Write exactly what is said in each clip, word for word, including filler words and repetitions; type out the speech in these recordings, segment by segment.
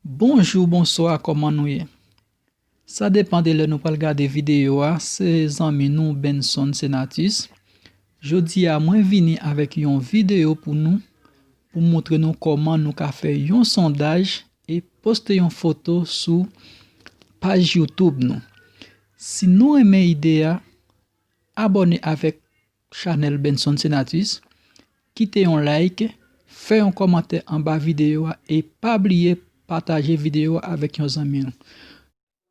Bonjou, bonswa, kòman nou ye? Sa depann de lè nou pral gade videyo a, se zanmi nou Benson Senatus. Jodi a, mwen vini avèk yon videyo pou nou, pou montre nou kòman nou ka fè yon sondaj e poste yon foto sou paj YouTube nou. Si nou renmen ide a, abòne avèk chanèl Benson Senatus, kite yon like, fè yon kòmantè anba videyo a e pa bliye pataje videyo a avèk yon zanmi nou.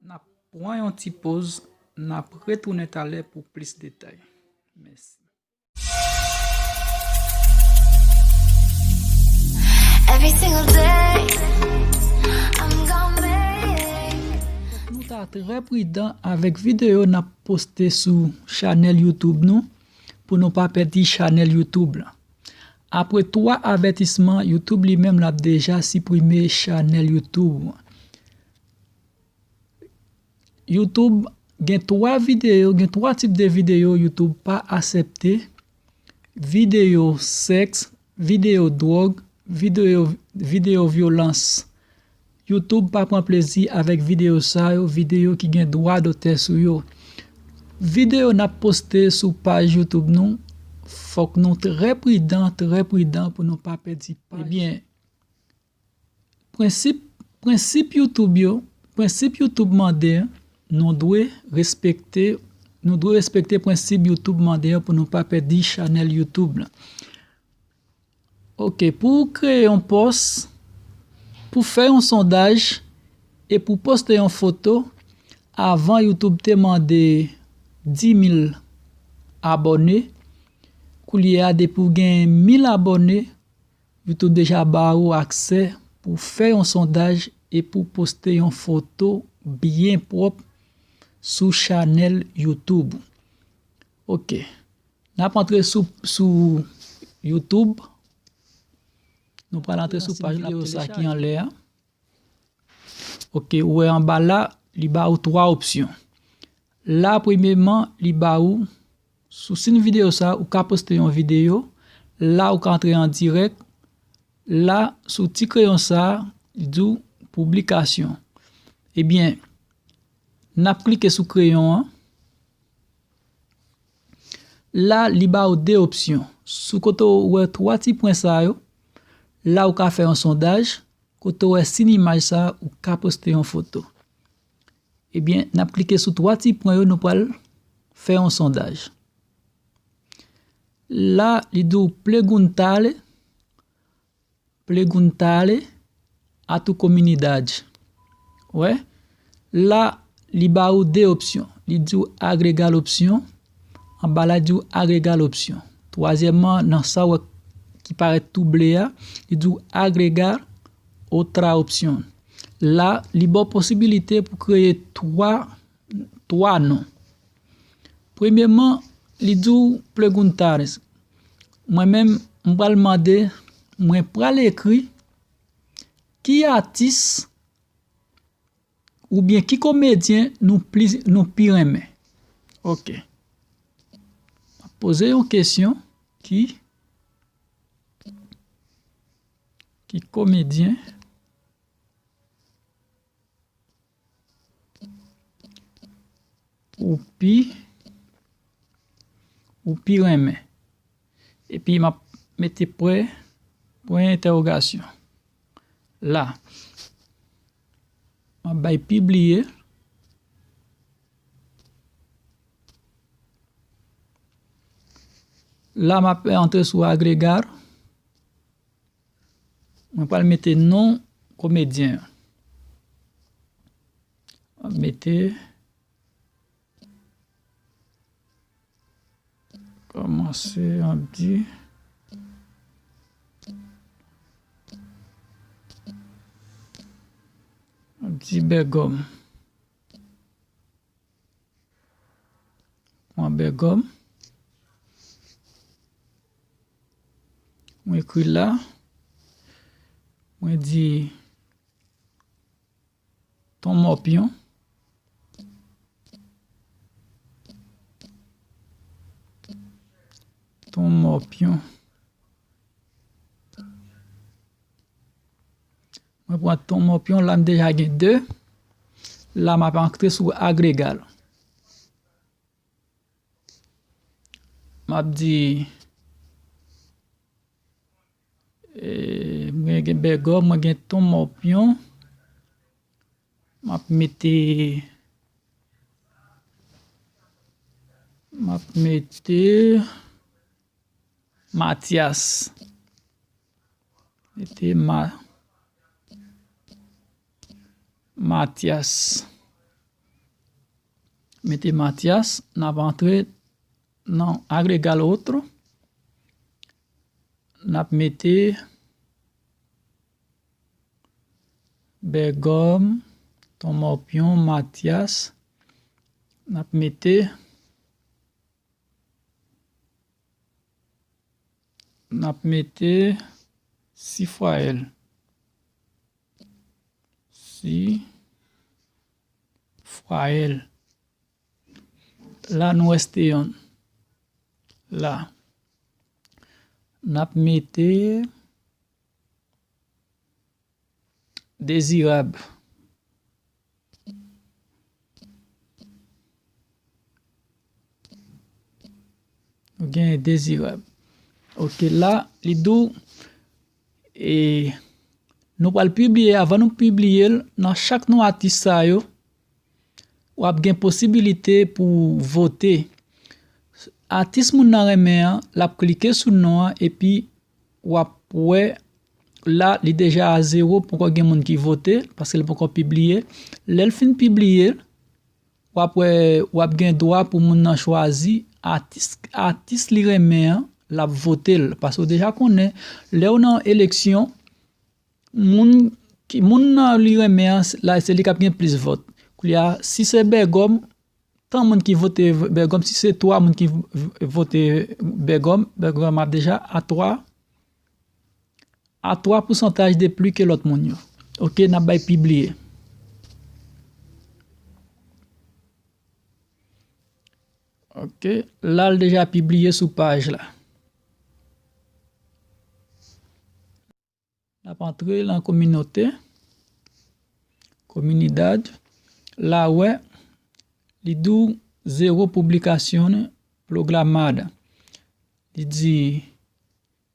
N ap pran yon ti poz, n ap retounen talè pou plis detay. Mèsi. Every single day, I'm gonna make it. Nou ta trè pridan avèk videyo n ap poste sou chanèl YouTube nou, pou nou pa pèdi chanèl YouTube la. Apre twa avètisman, YouTube li menm l ap deja siprime chanèl YouTube. YouTube gen twa videyo, gen twa tip de videyo YouTube pa aksepte. Videyo sèks, videyo dwòg, videyo, videyo vyolans. YouTube pa pran plezi avèk videyo sa yo, videyo ki gen dwa dotè sou yo. Videyo n ap poste sou paj YouTube nou, fòk nou trè pridan, trè pridan pou nou pa pèdi paj. Ebyen, prensip, prensip YouTube yo, prensip YouTube mande, nou dwe respekte, nou dwe respekte prensip YouTube mande an pou nou pa pèdi chanèl YouTube la. Ok, pou w kreye yon pòs, pou fè yon sondaj e pou poste yon foto, avan YouTube te mande dis mil abòne. Koulye a, depi w gen mil abòne, YouTube deja ba ou aksè pou fè yon sondaj e pou poste yon foto byen pwòp sou chanèl YouTube ou. Ok. N ap antre sou, sou YouTube. Nou pral antre sou paj videyo sa ki anlè a. Ok, ou wè anba la, li ba ou twa opsyon. La, premyeman, li ba ou, sou sin videyo sa, ou ka poste yon videyo. La, ou ka antre an dirèk. La, sou ti kreyon sa, li di w piblikasyon. Ebyen, n ap klike sou kreyon an. La, li ba ou de opsyon. Sou kote w wè twa ti pwen sa yo, la ou ka fè yon sondaj. Kote w wè sin imaj sa, ou ka poste yon foto. Ebyen, n ap klike sou twa ti pwen yo, nou pral fè yon sondaj. La, li di w preguntarle, preguntarle a tu comunidad. Wè, la, li ba ou de opsyon. Li di w agregar opsyon. Anba la, li di w agregar opsyon. Twazyèmman, nan sa w wè ki parèt tou ble a, li di w agregar otra opción. La, li ba w posibilite pou kreye twa, twa non. Premyeman, li di w preguntar. Mwen menm, m pral mande, mwen pral ekri ki atis oubyen ki komedyen nou pli, nou pi renmen. Ok. M ap poze yon kesyon ki, ki komedyen ou pi, ou pi renmen. Epi m ap mete pwen, pwen entèwogasyon. La. M ap bay pibliye. La, m ap antre sou agregar. Mwen pral mete non komedyen an. M ap mete, kòmanse, m ap di, m ap di Bègòm. Pran Bègòm. Mwen ekri la. Mwen di ton mòpyon. Ton mòpyon. Mwen pran Ton Mòpyon, la m deja gen de. La m ap antre sou Agregal. M ap di, e, mwen gen Bègòm, mwen gen Ton Mòpyon. M ap mete, m ap mete Matyas. Mete Ma-, Matyas. Mete Matyas, n ap antre nan Agregal Otro. N ap mete Bègòm, Ton Mòpyon, Matyas. N ap mete, n ap mete Sifwayèl. Sifwayèl. La, nou reste yon. La. N ap mete Dezirab. Nou gen Dezirab. Ok, la, li di w, e, nou pral pibliye, avan nou pibliye l, nan chak non atis sa yo, w ap gen posibilite pou vote. Atis moun nan renmen an, l ap klike sou non an, epi w ap wè la, li deja a zewo, poko gen moun ki vote, paske l poko pibliye. Lè l fin pibliye, w ap wè, w ap gen dwa pou moun nan chwazi atis, atis li renmen an, l ap vote l. Paske w deja konnen, lè w nan eleksyon, moun ki, moun nan li renmen an, la, se li k ap gen plis vòt. Koulye a, si se Bègòm, tan moun ki vote Bègòm, si se twa moun ki v-, vote Bègòm, Bègòm ap deja a twa, a twa pousantaj de pli ke lòt moun yo. Ok, n ap bay pibliye. Ok, la l deja pibliye sou paj la. N ap antre lan kominote, kominidad. La wè, li di w zéro publicación programada. Li di,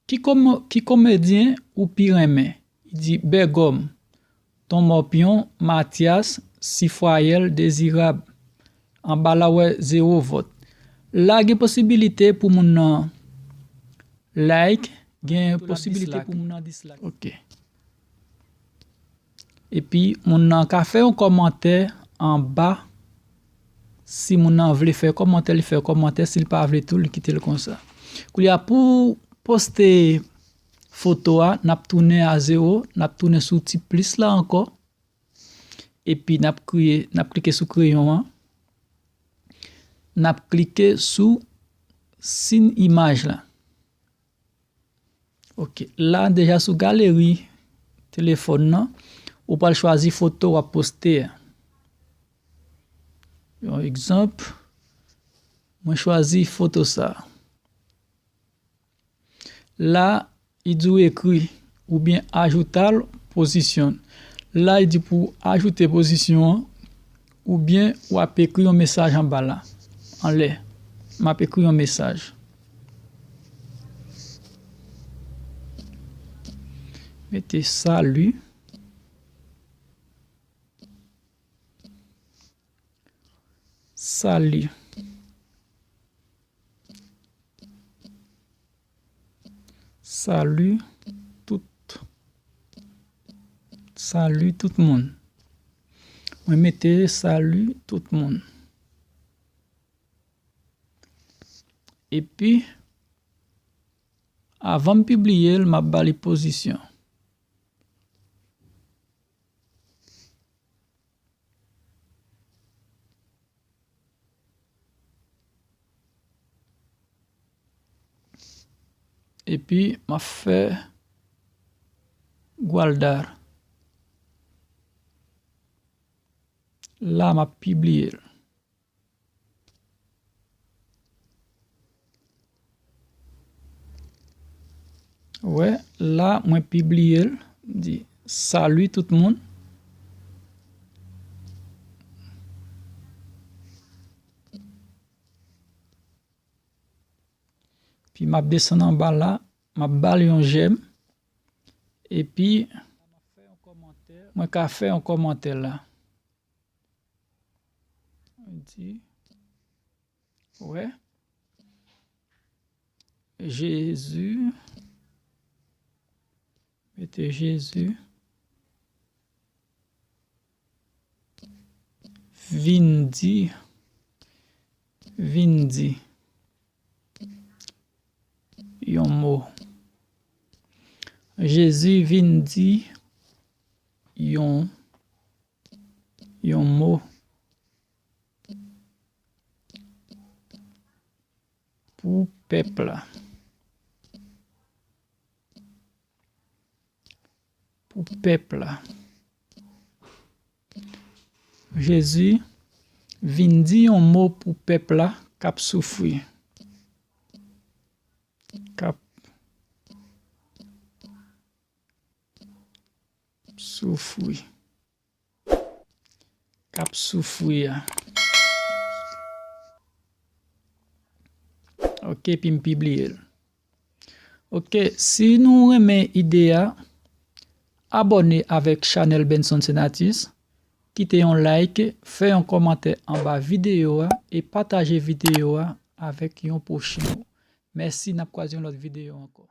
ki komo-, ki komedyen ou pi renmen? Li di Bègòm, Ton Mòpyon, Matyas, Sifwayèl, Dezirab. Anba la wè zéro vòt. La gen posibilite pou moun nan like, gen posibilite pou moun nan dislike. Ok. Epi, moun nan ka fè yon kòmantè anba. Si moun nan vle fè kòmantè, li fè kòmantè. Si l pa vle tou, li kite l konsa. Koulye a, pou poste foto a, n ap tounen a zewo, n ap tounen sou ti plis la ankò. Epi, n ap kreye, n ap klike sou kreyon an. N ap klike sou sin imaj la. Ok, la deja sou galeri telefòn nan, ou pral chwazi foto w ap poste a. Yon egzanp, mwen chwazi foto sa. La, li di w ekri oubyen ajoutar posición. La, li di pou ajoute pozisyon an, oubyen w ap ekri yon mesaj anba la, anlè. M ap ekri yon mesaj. Mete salut. Salut. Salut tout. Salut tout moun. Mwen mete salut tout moun. Epi, avan m pibliye l, m ap ba li pozisyon. Epi, m ap fè guardar. La, m ap pibliye l. Wè, la, mwen pibliye l, di, Salut tout moun. Pi m ap desann anba la, m ap ba l yon j'aime. Epi, mwen ka fè yon kòmantè la. Mwen di, wè. Jezi. Mete Jezi. Vin di. Vin di. Yon mo. Jezi vin di yon, yon mo pou pèp la. Pou pèp la. Jezi vin di yon mo pou pèp la k ap soufri. K ap soufri. K ap soufri a. Ok, epi m pibliye l. Ok, si nou renmen ide a, abòne avèk chanèl Benson Senatus, kite yon like, fè yon kòmantè anba videyo a e pataje videyo a avèk yon pwochen ou. Mèsi, n ap kwaze yon lòt videyo ankò.